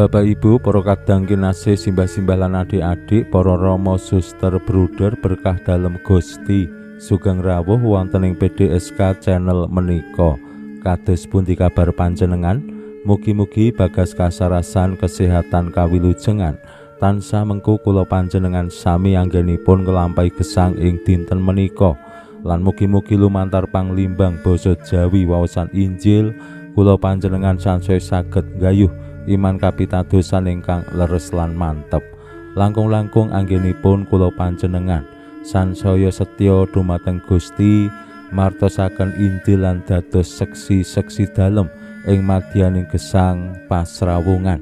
Bapak Ibu, para kadang kinasih, simbah-simbah lan adik-adik, para rama, suster, bruder, berkah dalem Gusti, sugeng rawuh wonten ing PDSK channel menika. Kados pundi kabar panjenengan? Mugi-mugi bagas kasarasan kesehatan kawilujengan tansah mengku kula panjenengan sami anggenipun nglampahi gesang ing dinten menika. Lan mugi-mugi lumantar panglimbang basa Jawi waosan Injil kula panjenengan sansaya saged nggayuh iman kapitadosan ingkang leres lan mantep. Langkung-langkung anggenipun kula panjenengan sansaya setya dumateng Gusti, martosaken Injil lan dados seksi-seksi dalem ing madyaning gesang pasrawungan.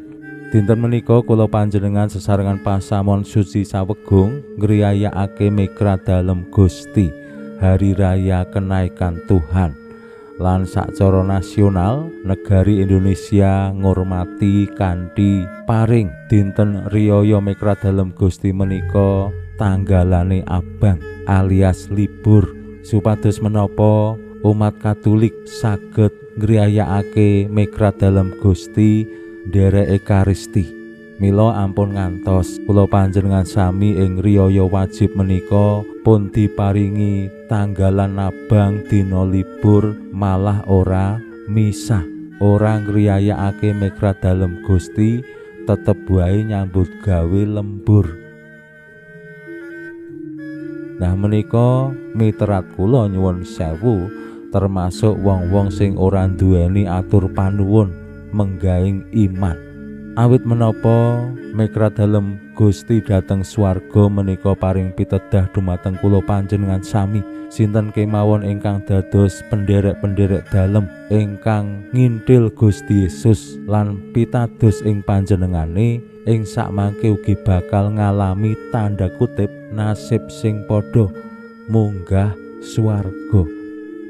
Dinten menika kula panjenengan sesarengan pasamon suci sawegung ngriyayakake mekra dalem Gusti, hari raya kenaikan Tuhan. Lan sacara nasional negari Indonesia ngurmati kanthi paring dinten riyaya mekra dalem Gusti menika tanggalane abang alias libur, supados menapa umat Katolik saged ngriyayakake mekra dalem Gusti nderek Ekaristi. Mila ampun ngantos kula panjenengan sami ing riyaya wajib menika pun diparingi tanggalan abang dina libur malah ora misah, ora ngriyayakake mekra dalem Gusti, tetep wae nyambut gawe lembur. Nah menika miterat kula nyuwun sewu termasuk wong-wong sing ora nduweni atur panuwun menggaing iman. Awit menapa mekra dalem Gusti dhateng swarga menika paring pitedah dumateng kula panjenengan sami sinten kemawon ingkang dados penderek-penderek dalem ingkang ngintil Gusti Yesus lan pitados ing panjenengane ing sakmangke ugi bakal ngalami tanda kutip nasib sing padha munggah swarga,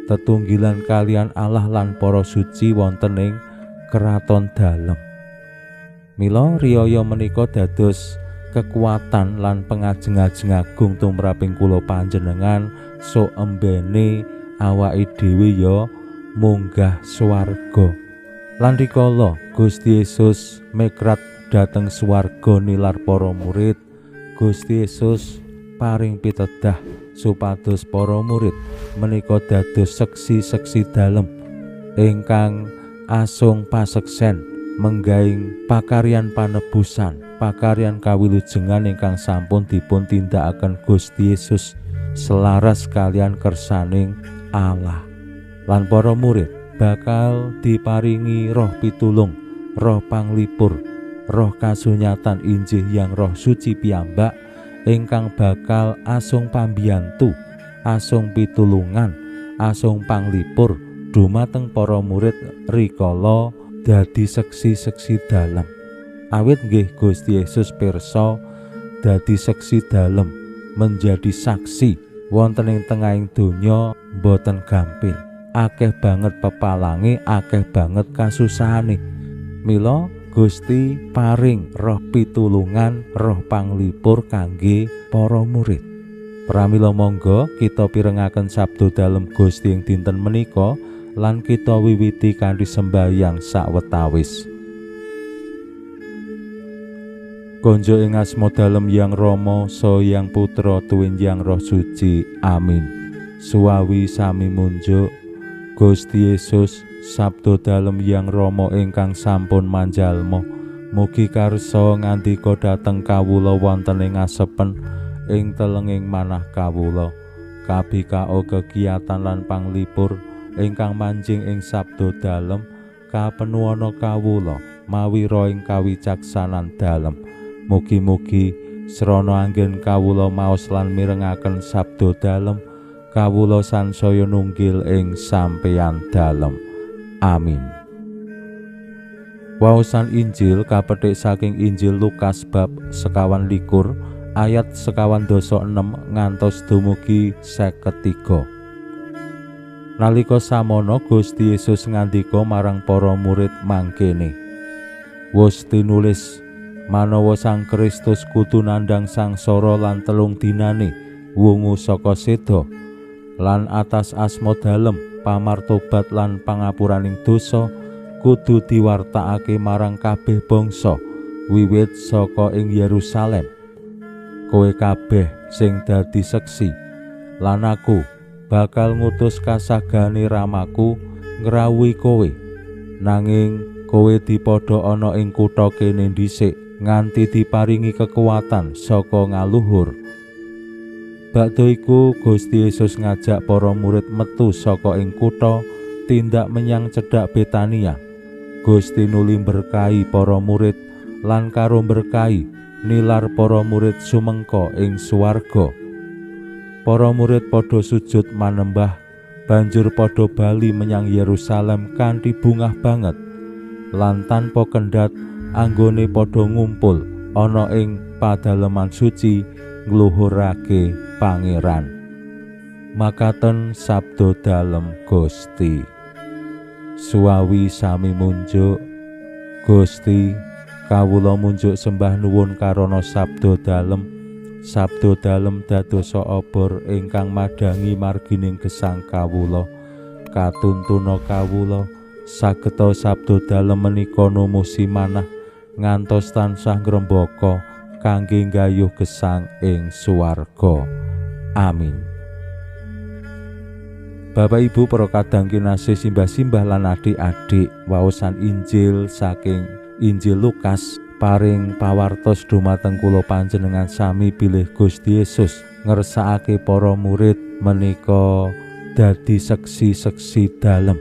tetunggilan kalian Allah lan para suci wonten ing keraton dalem. Mila riyaya menika dados kekuatan lan pengajeng-ajeng agung tumraping kula panjenengan sok embene awake dhewe ya munggah swarga. Lan rikala Gusti Yesus mekrat dhateng swarga nilar para murid, Gusti Yesus paring pitedah supados para murid menika dados seksi-seksi dalem ingkang asung paseksen menggaing pakaryan panebusan, pakaryan kawilujengan ingkang sampun dipun tindakaken Gusti Yesus selaras kalian kersaning Allah. Lan para murid bakal diparingi roh pitulung, roh panglipur, roh kasunyatan injih yang roh suci piyambak ingkang bakal asung pambiyantu, asung pitulungan, asung panglipur dumateng para murid rikala dadi seksi-seksi dalem. Awit nggih Gusti Yesus pirsa dadi seksi dalem, menjadi saksi wonten ing tengahing donya mboten gampil. Akeh banget pepalange, akeh banget kasusahane. Mila Gusti paring roh pitulungan, roh panglipur kangge para murid. Pramila monggo kita pirengaken sabda dalem Gusti ing dinten menika lan kita wiwiti kanthi sembahyang sawetawis. Konjo ing asma dalem Yang Rama, saha Yang Putra tuwin Yang Roh Suci. Amin. Suwawi sami munjuk Gusti Yesus, sabda dalem Yang Rama ingkang sampun manjalma, mugi karsa ngandika dhateng kawula wonten ing asepen ing telenging manah kawula. Kabikao kegiatan lan panglipur ingkang manjing ing sabda dalem kapenuwana kawula mawi roing kawicaksanan dalem. Mugi-mugi srana anggen kawula maos lan mirengaken sabda dalem, kawula sansaya nunggil ing sampeyan dalem. Amin. Waosan Injil kapetik saking Injil Lukas bab 24 ayat 56 ngantos dumugi 53. Nalika samono Gusti Yesus ngandika marang para murid mangkene, "Wus tinulis manawa Sang Kristus kudu nandhang sangsara lan 3 dinane wungu saka seda, lan atas asma dalem pamartobat lan pangapuraning dosa kudu diwartakake marang kabeh bangsa wiwit saka ing Yerusalem. Kowe kabeh sing dadi seksi, lan aku bakal ngutus kasagane ramaku ngrawuhi kowe. Nanging kowe dipadha ana ing kutha kene dhisik nganti diparingi kekuatan saka ngaluhur." Bakda iku Gusti Yesus ngajak para murid metu saka ing kutha tindak menyang cedhak Betania. Gusti nuli berkahi para murid lan karo berkahi nilar para murid sumengka ing swarga. Para murid padha sujud manembah, banjur padha bali menyang Yerusalem kanthi bungah banget lan tanpa kendhat anggone padha ngumpul ana ing padaleman suci ngluhurake Pangeran. Makaten sabda dalem Gusti. Suwawi sami munjuk. Gusti, kawula munjuk sembah nuwun karana sabda dalem. Sabda dalem dadosa obor ingkang madhangi margining gesang kawula. Katuntuna kawula sageta sabda dalem menika numusi manah ngantos tansah ngrembaka kangge nggayuh gesang ing swarga. Amin. Bapak Ibu para kadang kinasih, simbah-simbah lan adik-adik, waosan Injil saking Injil Lukas paring pawartos dumateng kula panjenengan sami bilih Gusti Yesus ngersakake para murid menika dadi seksi-seksi dalem.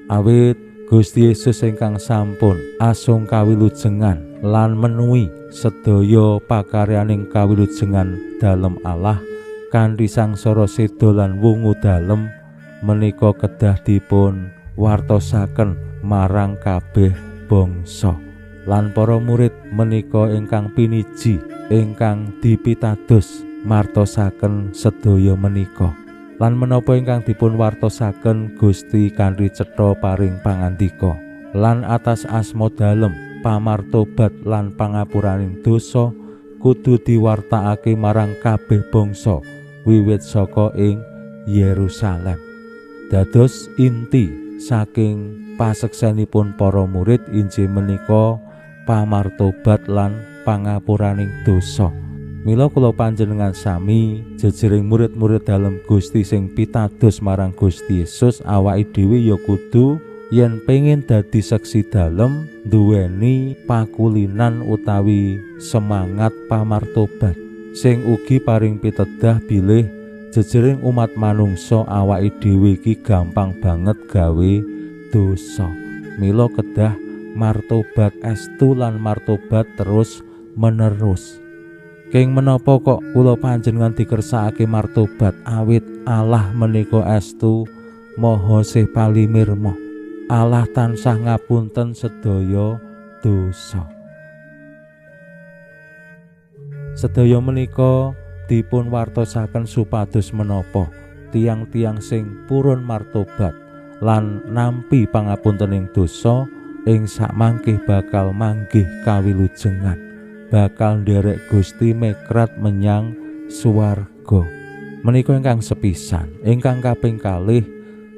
Awit Gusti Yesus ingkang sampun asung kawilujengan lan menuhi sedaya pakaryaning kawilujengan dalem Allah kanthi sangsara seda lan wungu dalem menika kedah dipun wartosaken marang kabeh bangsa. Lan para murid menika ingkang piniji ingkang dipitados martosaken sedaya menika. Lan menapa ingkang dipun wartosaken Gusti kanthi cetha paring pangandika, lan atas asma dalem pamartobat lan pangapuraning dosa kudu diwartakake marang kabeh bangsa wiwit saka ing Yerusalem. Dados inti saking paseksenipun para murid injih menika pamartobat lan pangapuraning dosa. Mila kula panjenengan sami jejering murid-murid dalem Gusti sing pitados marang Gusti Yesus, awake dhewe ya kudu yen pengin dadi seksi dalem duweni pakulinan utawi semangat pamartobat sing ugi paring pitedah bilih jejering umat manungsa awake dhewe iki gampang banget gawe dosa. Mila kedah martobat estu lan martobat terus menerus. Keng menapa kok kula panjenengan dikersakake martobat? Awit Allah menika estu maha sih palimirma. Allah tansah ngapunten sedaya dosa. Sedaya menika dipun wartosaken supados menapa tiang-tiang sing purun martobat lan nampi pangapuntening dosa ing sakmangkih bakal manggih kawilujengan, bakal nderek Gusti mekrat menyang swarga. Menika ingkang sepisan. Ingkang kaping kalih,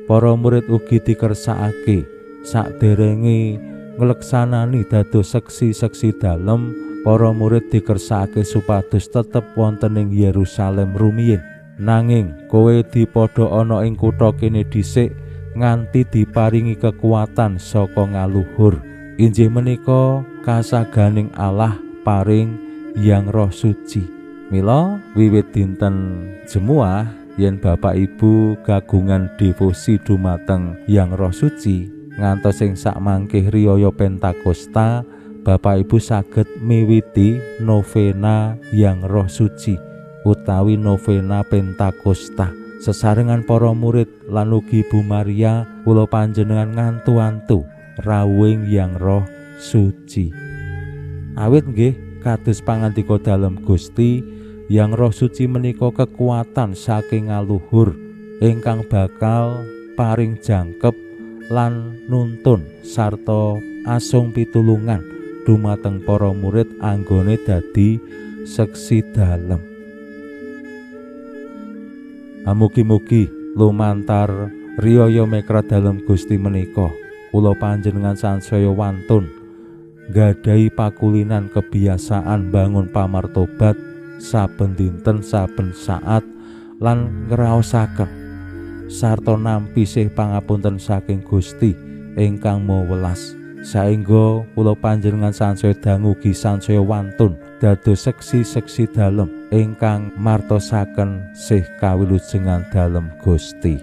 para murid ugi dikersakake saderenge ngleksanani dados seksi-seksi dalem. Para murid dikersakake supados tetep wonten ing Yerusalem rumiyin. Nanging kowe dipadha ana ing kutha kene dhisik nganti diparingi kekuatan saka ngaluhur. Injih menika kasaganing Allah paring Yang Roh Suci. Mila wiwit dinten Jemuah yen Bapak Ibu kagungan devosi dumateng Yang Roh Suci ngantos ing sakmangkih riyaya Pentakosta, Bapak Ibu saged miwiti novena Yang Roh Suci utawi novena Pentakosta. Sesarengan para murid lan ugi Bu Maria, kula panjenengan ngantu-antu rawuhing Yang Roh Suci. Awit nggih kados pangandika dalem Gusti, Yang Roh Suci menika kekuatan saking ngaluhur ingkang bakal paring jangkep lan nuntun sarta asung pitulungan dumateng para murid anggone dadi seksi dalem. Mugi-mugi lumantar riyaya mekra dalem Gusti menika kula panjenengan sansaya wantun nggadahi pakulinan kebiasaan bangun pamartobat saben dinten saben saat lan ngraosaken sarta nampi sih pangapunten saking Gusti ingkang Maha Welas, saengga kula panjenengan sansaya dangu ugi sansaya wantun dados seksi-seksi dalem ingkang martosaken sih kawilujengan dalem Gusti.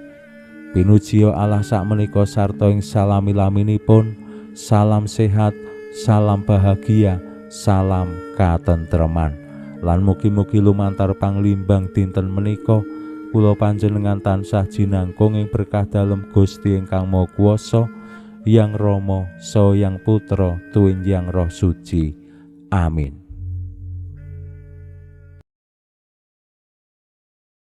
Pinujiya Allah sakmenika sarta ing salami-laminipun. Salam sehat, salam bahagia, salam katentreman. Lan mugi-mugi lumantar panglimbang dinten menika kula panjenengan tansah jinangkung ing berkah dalem Gusti ingkang Maha Kuwasa, Yang Rama, Saha Yang Putra, tuwin Yang Roh Suci. Amin.